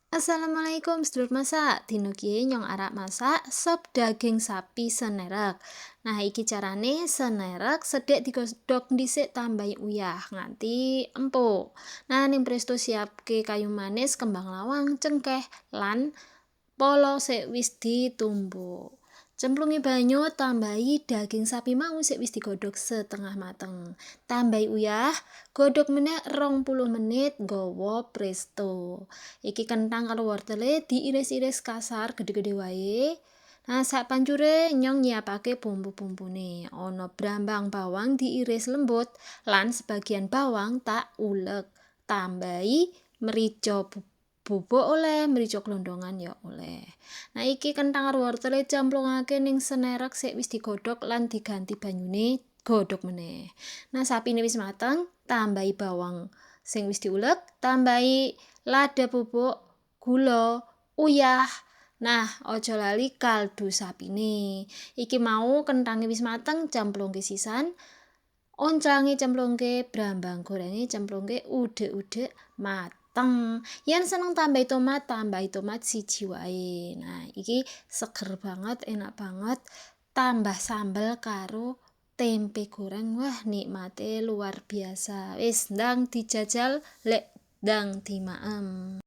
Assalamualaikum, sedulur masak. Dino ki nyong arep masak sop daging sapi senerek. Nah, iki carane: senerek sedek digodhog dhisik, tambahi uyah nganti empuk. Nah, ning presto siapke kayu manis, kembang lawang, cengkeh, lan polo sik wis ditumbuk. Cemplungi banyu, tambahi daging sapi mau sik wis digodhog setengah mateng. Tambahi uyah, godhog meneh 20 menit nggawa presto. Iki kentang karo wortele diiris-iris kasar gede-gede wae. Nah, sak pancure nyong nyiapake bumbu-bumbune. Ana brambang bawang diiris lembut lan sebagian bawang tak ulek. Tambahi merica bubuk oleh, merica glondongan ya oleh. Nah, iki kentang karo wortele cemplungake ning senerek sik wis digodhog lan diganti banyune, godhog meneh. Nah, sapine wis mateng, tambahi bawang sing wis diulek, tambahi lada bubuk, gula, uyah. Nah, aja lali kaldu sapine. Iki mau kentange wis mateng, cemplungke sisan. Onclange cemplungke, brambang gorenge cemplungke, udek-udek mateng. Yen seneng tambahi tomat, tambahi tomat siji wae. Nah, iki seger banget, enak banget. Tambah sambel karo tempe goreng, wah, nikmate luar biasa. Wis ndang dijajal, lek ndang dimaem.